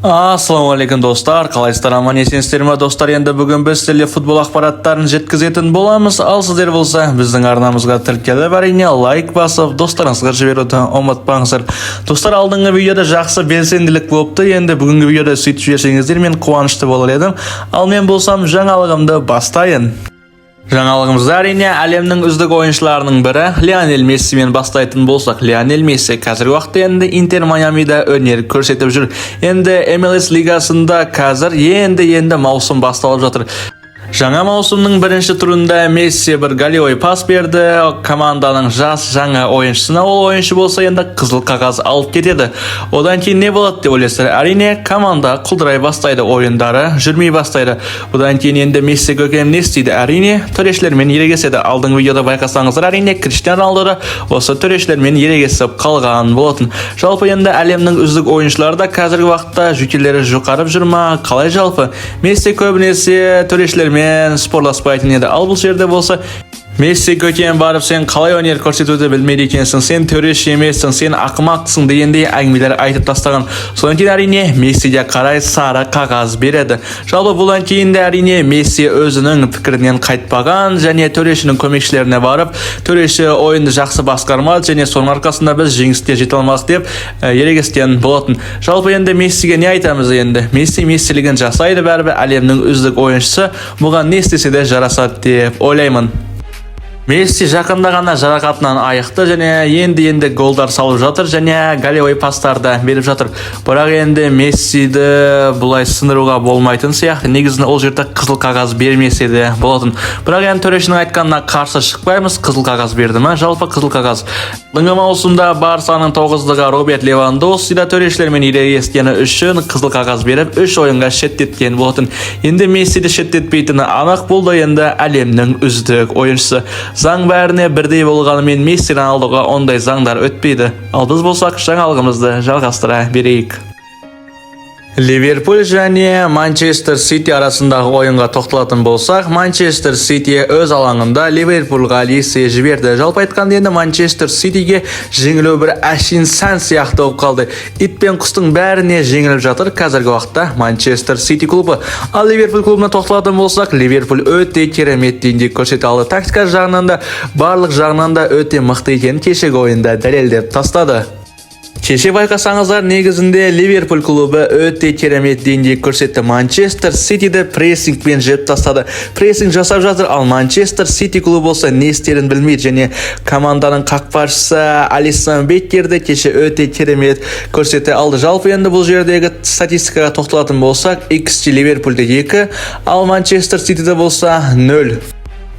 Ассалаумағалейкум, достар! Қалайсыздар, аман есенсіздер ма, достар? Енді бүгін біз сіздерге футбол ақпараттарын жеткізетін боламыз. Ал сіздер болса, біздің арнамызға тіркеліп, әрине, лайк басып, достарыңызға жіберуді ұмытпаңыздар. Достар, алдыңғы видеода жақсы белсенділік болыпты. Енді бүгінгі видеода сөйтіп жіберсеңіздер, мен қуанышты болар едім. Ал мен болсам, жаңалығымды бастайын. Жаңалығымызды, әрине, әлемнің үздік ойыншыларының бірі Лионель Мессимен бастайтын болсақ, Лионель Месси қазіргі уақытта енді Интер Майамида өнер көрсетіп жүр. Енді MLS лигасында қазір енді маусым басталып жатыр. Жаңа маусымның бірінші турында Месси бір голевой пас берді команданың жас жаңа ойыншысына. Ол ойыншы болса, енді қызыл қағаз алып кетеді. Одан кейін не болады деп ойлайсыздар? Әрине, команда құлдырай бастайды, ойындары жүрмей бастайды. Одан кейін енді Месси көкем не істейді? Әрине, төрешілермен ерегеседі. Алдыңғы видеода байқасаңыздар, әрине, Криштиану Роналдо да осы төрешілермен ерегесіп қалған болатын. Жалпы, енді әлемнің үздік ойыншылары да қазіргі уақытта жүйкелері жұқарып жүр ма, қалай? Жалпы, Месси көбінесе төрешілермен спорласпайтын еді. Ал бұл жерде болса, Месси көкем барып, «Сен қалай өнер көрсетуді білмейді екенсің, сен төреші емессің, сен ақымақсың» дегендей әңгімелер айтып тастаған. Содан кейін, әрине, Мессиге қарай сары қағаз береді. Жалпы, бұдан кейін де, әрине, Месси өзінің пікірінен қайтпаған және төрешінің көмекшілеріне барып, «Төреші ойынды жақсы басқармады және соның арқасында біз жеңіске жете алмадық» деп ерегескен болатын. Жалпы, енді Мессиге не айтамыз? Енді Месси мессилігін жасайды, бәрібір әлемнің үздік ойыншысы, бұған не істесе де жарасады деп ойлаймын. Месси жақында ғана жарақатынан айықты және енді-енді голдар салып жатыр және голевой пастар да беріп жатыр. Бірақ енді Мессиді бұлай сындыруға болмайтын сияқты. Негізінде ол жерде қызыл қағаз бермесе де болатын. Бірақ енді төрешінің айтқанына қарсы шықпаймыз. Қызыл қағаз берді ма? Жалпы, қызыл қағаз. Алдыңғы маусымда Барсаның тоғыздығы Роберт Левандовски да төрешілермен ерегескені үшін қызыл қағаз беріп, үш ойынға шеттеткен болатын. Енді Мессиді шеттетпейтіні анық, бұл да енді әлемнің үздік ойыншысы. Заң бәріне бірдей болғанымен, Месси, Роналдоға ондай заңдар өтпейді. Ал біз болсақ, жаңалығымызды жалғастыра берейік. Ливерпуль және Манчестер Сити арасындағы ойынға тоқталатын болсақ, Манчестер Сити өз алаңында Ливерпульға есе жіберді. Жалпы айтқанда, енді Манчестер Ситиге жеңілу бір әшейін сән сияқты болып қалды. Ит пен құстың бәріне жеңіліп жатыр қазіргі уақытта Манчестер Сити клубы. Ал Ливерпуль клубына тоқталатын болсақ, Ливерпуль өте керемет деңгей көрсете алды. Тактика жағынан да, барлық жағынан да өте мықты екенін кешегі ойында дәлелдеп тастады. Кеше байқасаңыздар, негізінде Ливерпуль клубы өте керемет деңгей көрсетті. Манчестер Ситиді прессингпен жеп тастады. Прессинг жасап жатыр, ал Манчестер Сити клубы болса, не істерін білмейді және команданың қақпашысы Алисон Беккер де кеше өте керемет көрсете алды. Жалпы, енді бұл жердегі статистикаға тоқталатын болсақ, XG Ливерпульде 2, ал Манчестер Ситиде болса 0.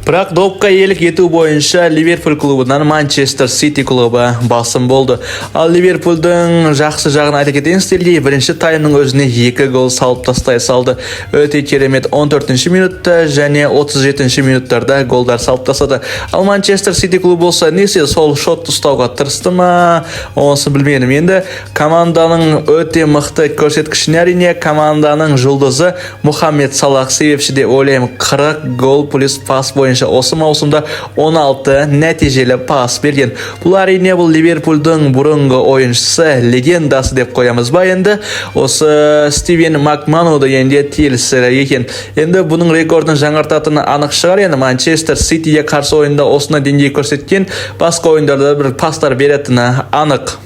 Бірақ допқа иелік ету бойынша Ливерпуль клубынан Манчестер Сити клубы басым болды. Ал Ливерпульдің жақсы жағын айта кетейін сіздерге, бірінші таймның өзіне екі гол салып тастай салды. Өте керемет, 14 минутта және 37 минуттарда голдар салып тастады. Ал Манчестер Сити клубы болса, не істеді? Сол шотты ұстауға тырысты ма? Онысын білмедім. Енді команданың өте мықты көрсеткішіне, әрине, команданың жұлдызы Мұхаммед Салах себепші деп ойлаймын. 40 гол плюс пас бойынша осы маусымда 16 нәтижелі пас берген. Бұл, әрине, бұл Ливерпульдің бұрынғы ойыншысы, легендасы деп қоямыз ба енді? Осы Стивен Макману дегенде телісі екен. Енді бұның рекордын жаңартатыны анық шығар. Енді Манчестер Ситиге қарсы ойында осындай деңгей көрсеткен, басқа ойындарда бір пастар беретіні анық.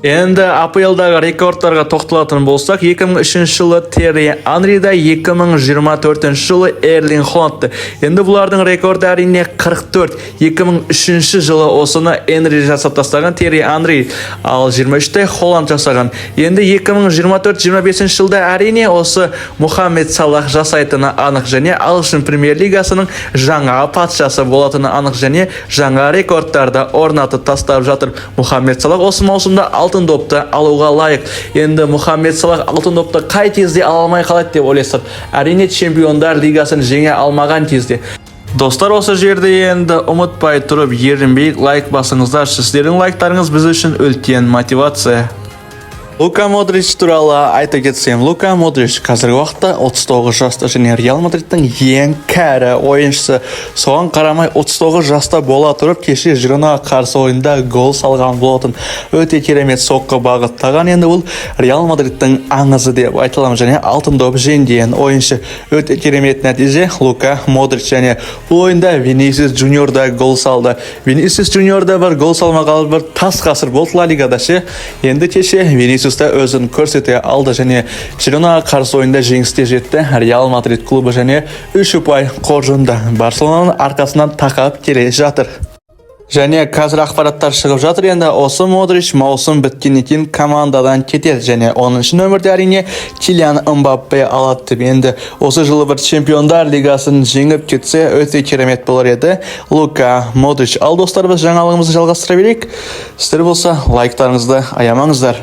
Енді АПЛ-дағы рекордтарға тоқталатын болсақ, 2003 жылы Терри Анрида, 2024 жылы Эрлинг Холландты. Енді бұлардың рекорды, әрине, 44. 2003 жылы осыны Энри жасап тастаған, Терри Анри, ал 23-те Холланд жасаған. Енді 2024-25 жылда, әрине, осы Мұхаммед Салах жасайтыны анық және ағылшын премьер-лигасының жаңа патшасы болатыны анық және жаңа рекордтарды орнатып тастап жатыр. Мұхаммед Салах осы маусымда Алтын допты алуға лайық. Енді Мұхаммед Салах Алтын допты қай кезде ала алмай қалады деп ойлайсыздар? Әрине, Чемпиондар лигасын жеңе алмаған кезде. Достар, осы жерде енді ұмытпай тұрып, ерінбей лайк басыңыздар. Сіздердің лайктарыңыз біз үшін үлкен мотивация. Лука Модрич туралы айта кетсем, Лука Модрич қазіргі уақытта 39 жаста және Реал Мадридтің ең кәрі ойыншысы. Соған қарамай, 39 жаста бола тұрып, кеше Жиронаға қарсы ойында гол салған болатын. Өте керемет соққы бағыттаған. Енді бұл Реал Мадридтің аңызы деп айта аламын және алтын доп жеңген ойыншы. Өте керемет нәтиже, Лука Модрич. Және бұл ойында Винисиус Джуниор да гол салды. Винисиус Джуниор да бір гол салмағалы бір тас ғасыр болды Ла Лигада ше. Енді кеше Винисиус та өзін көрсете алды және Жиронаға қарсы ойында жеңіске жетті Реал Мадрид клубы және үш ұпай қоржында, Барселонаның арқасынан тақап келе жатыр. Және қазір ақпараттар шығып жатыр, енді осы Модрич маусым біткеннен кейін командадан кетеді және 10-нөмірде әрине Килиан Мбаппе алады деп. Енді осы жылы бір Чемпиондар лигасын жеңіп кетсе, өте керемет болар еді Лука Модрич. Ал, достар, біз жаңалығымызды жалғастыра берейік. Сіздер болса, лайктарыңызды аямаңыздар.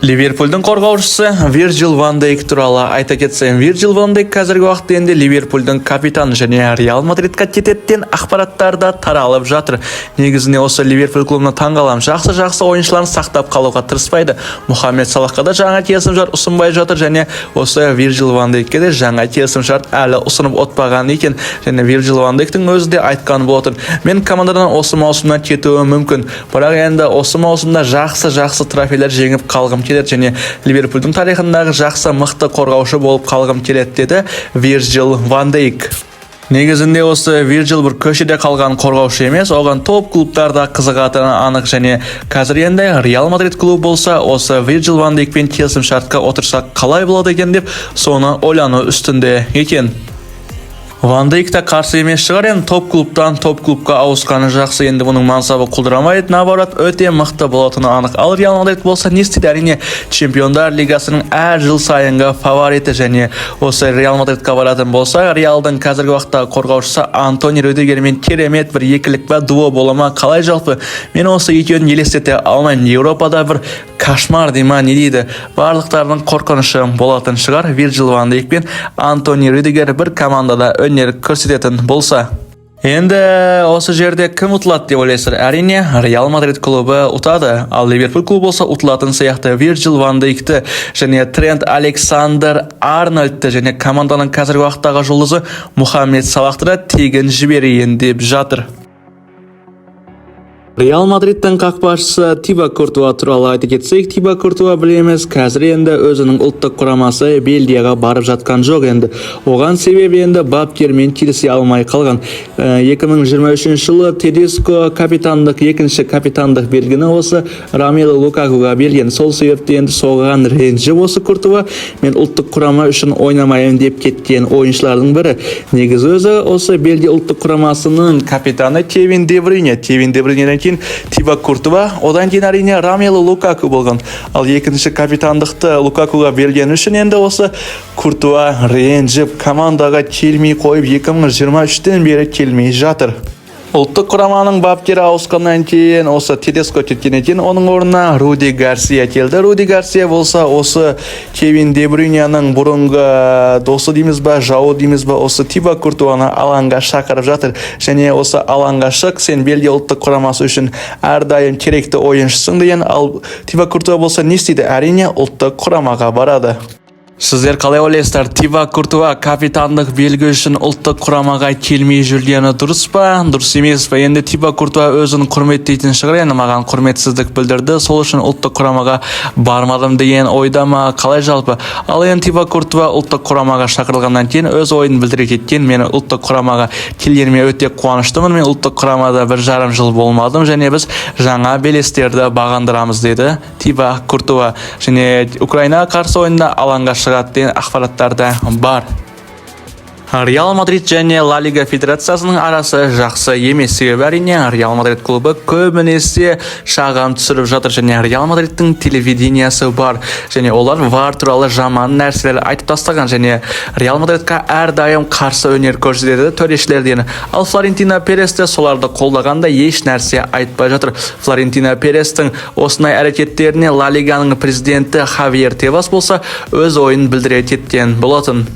Ливерпульдің қорғаушысы Вирджил ван Дейк туралы айта кетсем, Вирджил ван Дейк қазіргі уақытта енді Ливерпульдің капитаны және Реал Мадридқа кетеді ақпараттар да таралып жатыр. Негізінде осы Ливерпуль клубына таңғаламын. Жақсы-жақсы ойыншыларын сақтап қалуға тырыспайды. Мұхаммед Салахқа да жаңа келісімшарт ұсынбай жатыр және осы Вирджил ван Дейкке де жаңа келісімшарт әлі ұсынып отпаған екен. Және Вирджил ван Дейктің өзі де айтқан болатын: «Мен командадан осы маусымнан кетуім мүмкін, бірақ енді осы маусымда жақсы-жақсы трофейлер жеңіп қалғым келеді және Ливерпульдің тарихындағы жақсы, мықты қорғаушы болып қалғым келеді», – деді Вирджил ван Дейк. Негізінде осы Вирджил бір көшеде қалған қорғаушы емес, оған топ клубтар да қызығатыны анық. Және қазір енді Реал Мадрид клубы болса, осы Вирджил ван Дейкпен келісім шартқа отырсақ, қалай болады екен деп, соны ойлану үстінде екен. Ван Дейк та қарсы емес шығар енді топ клубтан топ клубқа ауысқаны жақсы. Енді бұның мансабы құлдырамайды, наоборот, өте мықты болатыны анық. Ал Реал Мадрид болса, не істейді? Әрине, Чемпиондар лигасының әр жыл сайынғы фавориті. Және осы Реал Мадридқа баратын болса, Реалдың қазіргі уақытта қорғаушысы Антони Рюдигермен керемет бір екілік па, дуо бола ма, қалай? Жалпы мен осы екеуін елестете алмаймын. Еуропада бір кошмар дей ма, не дейді, барлықтарының қорқынышы болатын шығар Вирджил ван Дейк пен Антони Рюдигер бір командада өнер көрсететін болса. Енді осы жерде кім ұтылады деп ойлайсыздар? Әрине, Реал Мадрид клубы ұтады, ал Ливерпуль клубы болса, ұтылатын сияқты. Вирджил ван Дейкті және Трент Александр Арнольдті және команданың қазіргі уақыттағы жұлдызы Мұхаммед Салахты да тегін жіберейін деп жатыр. Реал Мадридтің қақпашысы Тиба Куртуа туралы айта кетсек, Тиба Куртуа, білеміз, қазір енді өзінің ұлттық құрамасы Бельгияға барып жатқан жоқ енді. Оған себеп енді бапкермен келісе алмай қалған. 2023 жылы Тедеско капитандық, екінші капитандық белгіні осы Ромелу Лукакуға берген. Сол себепті енді соған ренжіп осы Куртуа мен ұлттық құрама үшін ойнамаймын деп кеткен ойыншылардың бірі. Негізі өзі осы Бельгия ұлттық құрамасының капитаны Кевин Де Брюйне. Кевин Де Брюйнеден кейін Тиба Куртуа, одан кейін, әрине, Ромелу Лукаку болған. Ал екінші капитандықты Лукакуға берген үшін енді осы Куртуа ренжіп, командаға келмей қойып, 2023-тен бері келмей жатыр. Ұлттық құраманың бапкері ауысқаннан кейін, осы Тедеско кеткеннен кейін, оның орнына Руди Гарсия келді. Руди Гарсия болса, осы Кевин Де Брюйняның бұрынғы досы дейміз ба, жауы дейміз ба, осы Тиба Куртуаны алаңға шақырып жатыр. Және осы алаңға шық, сен Бельгия ұлттық құрамасы үшін әрдайым керекті ойыншысың деген. Ал Тиба Куртуа болса, не істейді? Әрине, ұлттық құрамаға барады. Сіздер қалай ойлайсыздар, Тиба Куртуа капитандық белгі үшін ұлттық құрамаға келмей жүргені дұрыс па, дұрыс емес па? Енді Тиба Куртуа өзін құрметтейтін шығар, енді маған құрметсіздік білдірді, сол үшін ұлттық құрамаға бармадым деген ойда ма, қалай жалпы? Ал енді Тиба Куртуа ұлттық құрамаға шақырылғаннан кейін өз ойын білдіре кеткен: «Мен ұлттық құрамаға келгеніме өте қуаныштымын, мен ұлттық құрамада 1,5 жыл болмадым және біз жаңа белестерді бағындырамыз», – деді Тиба Куртуа. Және Украинаға қарсы ойында алаңға шығады деген ақпараттар да бар. Реал Мадрид және Ла Лига федерациясының арасы жақсы емес. Себебі, әрине, Реал Мадрид клубы көбінесе шағым түсіріп жатыр және Реал Мадридтің телевидениясы бар және олар ВАР туралы жаман нәрселер айтып тастаған және Реал Мадридқа әрдайым қарсы өнер көрсетеді төрешілерден. Ал Флорентино Перес те соларды қолдағанда еш нәрсе айтпай жатыр. Флорентино Перестің осындай әрекеттеріне Ла Лиганың президенті Хавьер Тебас болса, өз ойын білдіре кеткен болатын.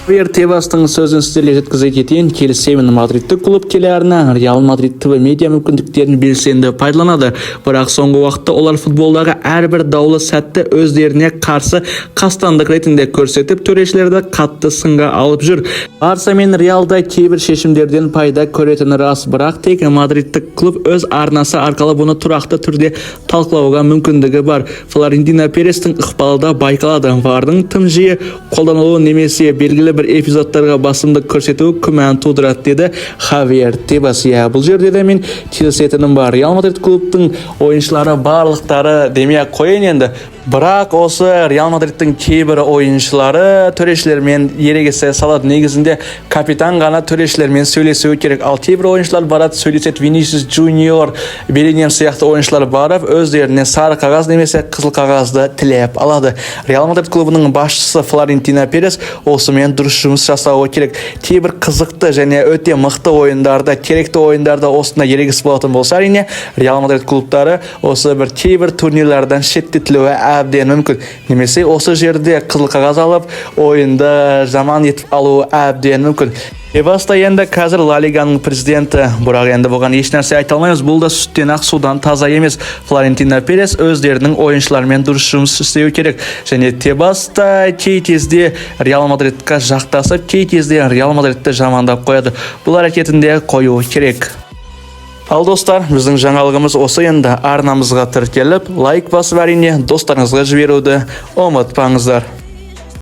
Хавьер Тебастың сөзін сіздерге жеткізе кетейін. Келісемін, мадридтік клуб телеарна Реал Мадрид ТВ медиа мүмкіндіктерін белсенді пайдаланады. Бірақ соңғы уақытта олар футболдағы әрбір даулы сәтті өздеріне қарсы қастандық ретінде көрсетіп, төрешілерді қатты сынға алып жүр. Барса мен Реалда кейбір шешімдерден пайда көретіні рас, бірақ тек мадридтік клуб өз арнасы арқылы бұны тұрақты түрде талқылауға мүмкіндігі бар. Флорентино Перестің ықпалы да байқалады. ВАРдың тым жиі қолданылуы немесе белгілі бір эпизодтарға басымдық көрсетуі күмән тудырады, деді Хавьер Тебас. Иә, бұл жерде де мен келісетінім бар. Реал Мадрид клубтың ойыншылары барлықтары демей ақ қояйын енді, бірақ осы Реал Мадридтің кейбір ойыншылары төрешілермен ерегесе салады. Негізінде капитан ғана төрешілермен сөйлесуі керек, ал кейбір ойыншылар барады, сөйлеседі. Винисиус Джуниор, Беллингем сияқты ойыншылар барып, өздеріне сары қағаз немесе қызыл қағазды тілеп алады. Реал Мадрид клубының басшысы Флорентино Перес осымен дұрыс жұмыс жасауы керек. Кейбір қызықты және өте мықты ойындарда, керекті ойындарда осындай ерегіс болатын болса, әрине, Реал Мадрид клубтары осы бір кейбір турнирлерден шеттетілуі әбден мүмкін немесе осы жерде қызыл қағаз алып, ойынды жаман етіп алуы әбден мүмкін. Тебас та енді қазір Ла Лиганың президенті, бірақ енді бұған еш нәрсе айта алмаймыз. Бұл да сүттен ақ, судан таза емес. Флорентино Перес өздерінің ойыншыларымен дұрыс жұмыс істеуі керек және Тебас та кей кезде Реал Мадридқа жақтасып, кей кезде Реал Мадридті жамандап қояды. Бұл әрекетін де қою керек. Ал, достар, біздің жаңалығымыз осы. Енді арнамызға тіркеліп, лайк басып, әрине, достарыңызға жіберуді ұмытпаңыздар.